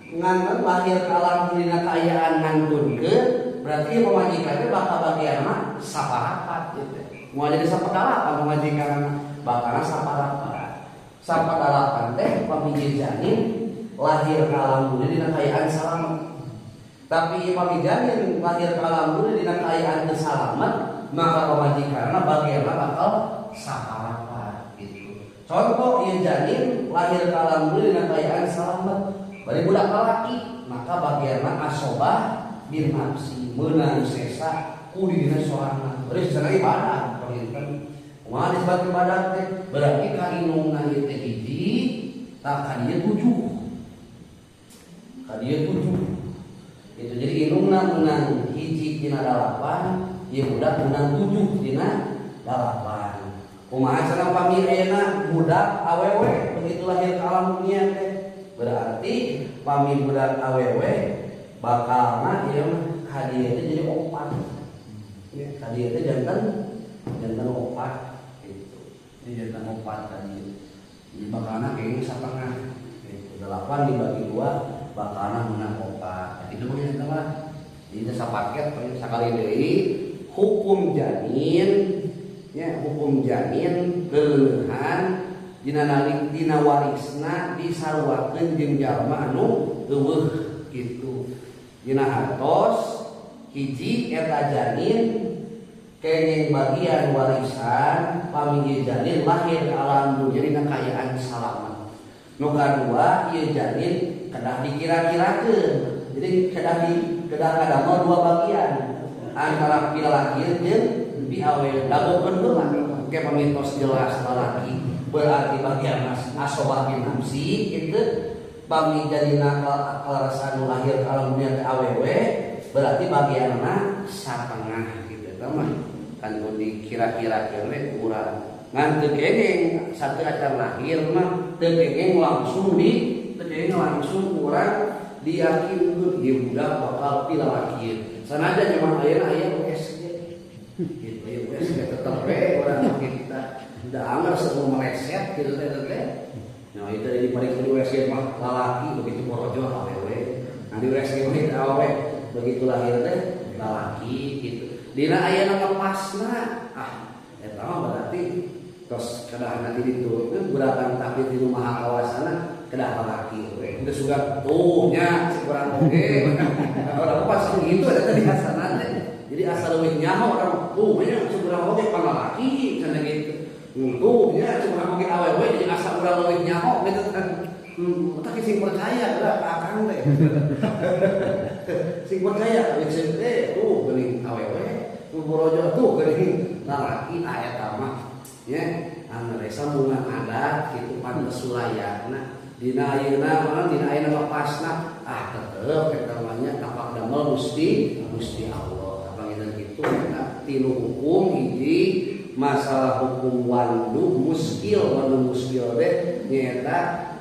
ngan lahir alam dina kaayaan ngantunkeun berarti pamajikanna bakal bagian mah saparapat gitu. Moal jadi sapedalapan pamajikanna bakalna saparapat. Sapedalapan teh pami janin lahir ka alam dunia dina kaayaan salamet. Tapi pami janin lahir ka alam dunia dina kaayaan teu salamet, maka pamajikanna bagianna bakal saparapat gitu. Contoh ieu janin lahir ka alam dunia dina kaayaan salamet, bari budak lalaki, maka bagianna asobah bin nafsi meunang sesa ku dirina sorangan. Bari cenah ibadah panginten. Kumaha disebut ibadah teh? Berarti ka indungna ieu teh hiji, tah ka dieu 7. Ka dieu 7. Itu jadi indungna meunang hiji tina 8, ieu budak meunang 7 tina 8. Kumaha cenah pami ayeuna budak awewe begitu lahir ka alam dunia teh. Berarti pami budak awewe bakalna ieu mah ka dieu teh jadi 4. Ya, ka dieu teh janten janten 4 gitu. Ini janten 4 ka dieu. Jadi bakalna kayaknya setengah gitu. 8 dibagi 2 bakalna menang 4. Itu mah eta mah. Jadi sapaket sakali deui hukum janin ya hukum janin keuleuhan dina nalik dina warisna disaruakeun jeung jalma anu eueuh gitu. Dina hartos hiji eta janin kenging bagian warisan pami janin lahir alam dunia dina kaayaan salamet. Nu kadua ieu janin kedah dikira-kirakeun. Jadi kedah di kedah kadamel dua bagian antara pi lalaki jeung pi awewe. Dagokeun heula ke pami tos jelas lalaki berarti bagian asobah bin nafsi kitu. Pami jadina kalarasan nu lahir ka alam dunia teh awewe berarti bagianna satengah gitu eta mah kan kudu dikira-kirakeun we urang. Ngan teu kenging satu acan lahir mah teu kenging langsung di teu kenging langsung urang diyakinkeun ieu budak bakal pi lalaki. Sanajan nyaman ayeuna aya USG gitu aya USG tetep we urang kita da anger sebelum meleset gitu teh teh. Nah itu dari diperiksa di USG mah lalaki begitu borojol awewe. Nah di USG mah itu awewe begitu lahir teh lalaki gitu. Dina ayeuna ngepasna ah eta mah berarti tos kedah nanti diturunkeun gerakan takdir di rumah kawasana Kedah lalaki we geus sugan tuh nya si urang oge. Orang pas gitu eta biasana teh. Jadi asa leuwih nyaho orang tuh nya si urang oge pangalaki cenah gitu. Tuh nya si urang oge awewe jadi asa urang leuwih nyaho gitu kan. Tah sing percaya lah ka akang teh. Sing percaya geus teh tuh geuning awewe, borojo tuh geuning lalaki ah eta mah nya anu sambungan adat kitu pantes sulayana. Dina ayeuna mah dina ayeuna mah pasna ah tetep eta mah nya tapak damel Gusti Gusti Allah. Kapanginan kitu eta tilu hukum hiji masalah hukum wandu muskil teh nyaeta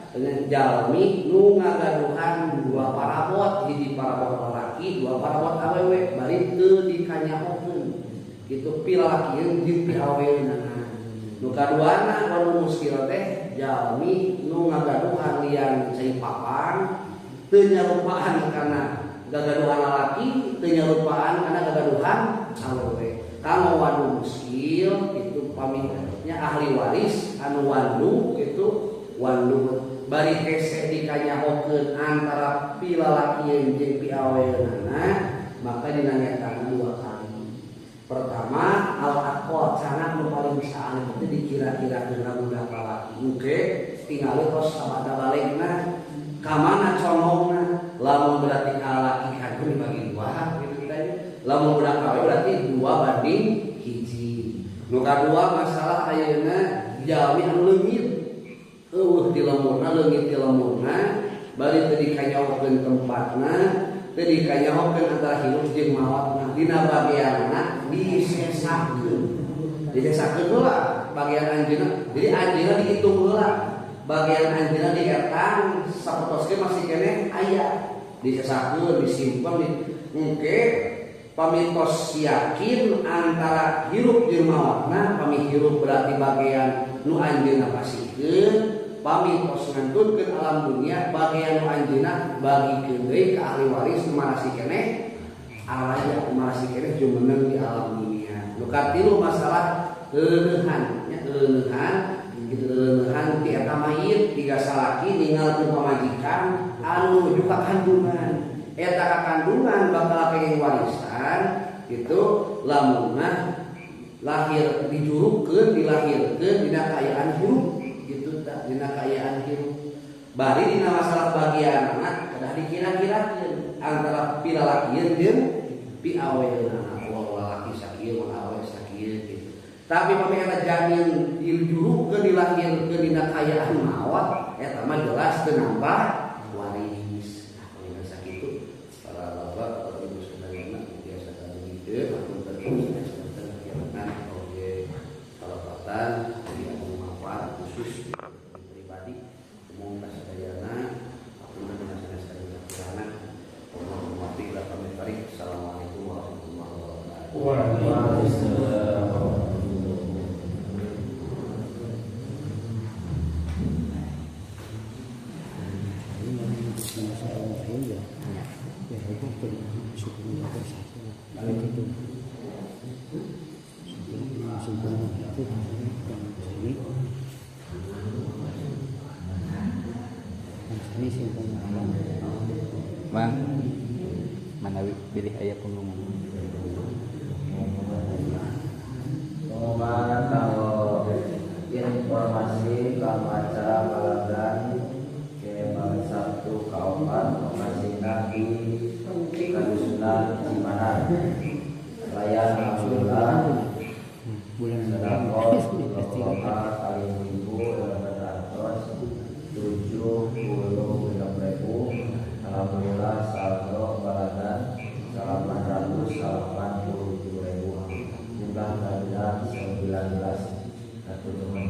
jalmi nu ngagaduhan dua parabot hiji parabot lalaki dua parabot awewe bari teu dikanyahokeun kitu pi lalakieun jeung pi aweweuna. Nu kaduana wandu muskil teh jalmi nu ngagaduhan lian cai papan teu nyarupaan kana gagaduhan lalaki teu nyarupaan kana gagaduhan awewe. Kanggo wandu muskil itu pami nya ahli waris anu wandu itu wandu bari hese dikanyahokeun antara pi lalakieun jeung pi aweweunana maka dinanyakan dua kali. Pertama al-aqal canang nu paling saalit itu dikira-kira kena budak lalaki engke tingali tos sabada balegna ka mana condongna lamun berarti ka lalaki kan dibagi dua gitu tadi lamun budak awewe berarti 2:1. Nu kadua masalah ayeuna jalmi anu leungit eueuh di lemurna leungit di lemurna bari teu dikanyahokeun tempatna teu dikanyahokeun antara hirup jeung maotna dina bagianna disesakeun disesakeun heula bagian anjeunna jadi anjeunna dihitung heula bagian anjeunna dietang sapotoskeun masih keneh aya disesakeun disimpen di engke pamitos yakin antara hirup jeung maotna pami hirup berarti bagian nu anjeunna pasikeun pamitos ngantunkeun alam dunia bagian nu anjeunna bagikeun deui ka ahli waris nu marasih keneh alaya masih keneh jumeneng di alam dunia. Nu katilu masalah leulehan nya leulehan gitu leulehan ti eta mayit tiga salaki ninggalkeun pamajikan anu nuju ka kandungan. Eta ka kandungan bakal kenging warisan gitu lamun mah lahir dijurukkeun dilahirkeun dina kaayaan hirup gitu tah dina kaayaan hirup. Bari dina masalah bagianna kedah dikira-kirakeun antara pi lalakieun jeung pi aweweunana lalaki sakieu mun awewe sakieu gitu. Tapi pami eta jamin dijurukeun dilahirkeun dina kaayaan maot eta mah jelas teu nambah waris. Nah, pami sakitu para bapak para ibu sadayana biasa kadugikeun hapunten sanes kiamat oge kalapatan anu manfaat khusus pribadi umum ka sadayana hapunten sanes sanes. Assalamualaikum warahmatullahi wabarakatuh. Waalaikumsalam. Bang, mana pilih ayah pengumuman? Pengumuman kalau informasi kamaca balagan ke Sabtu kaopat lokasina di Kadusunan Cimanar. Layan alhamdulillah sedekah lokal kali minggu 876.000. Alhamdulillah saldo balagan 887.000. Jumlah kehadiran 19. Satu teman.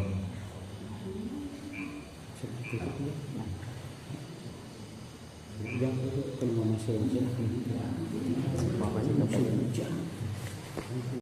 Jangan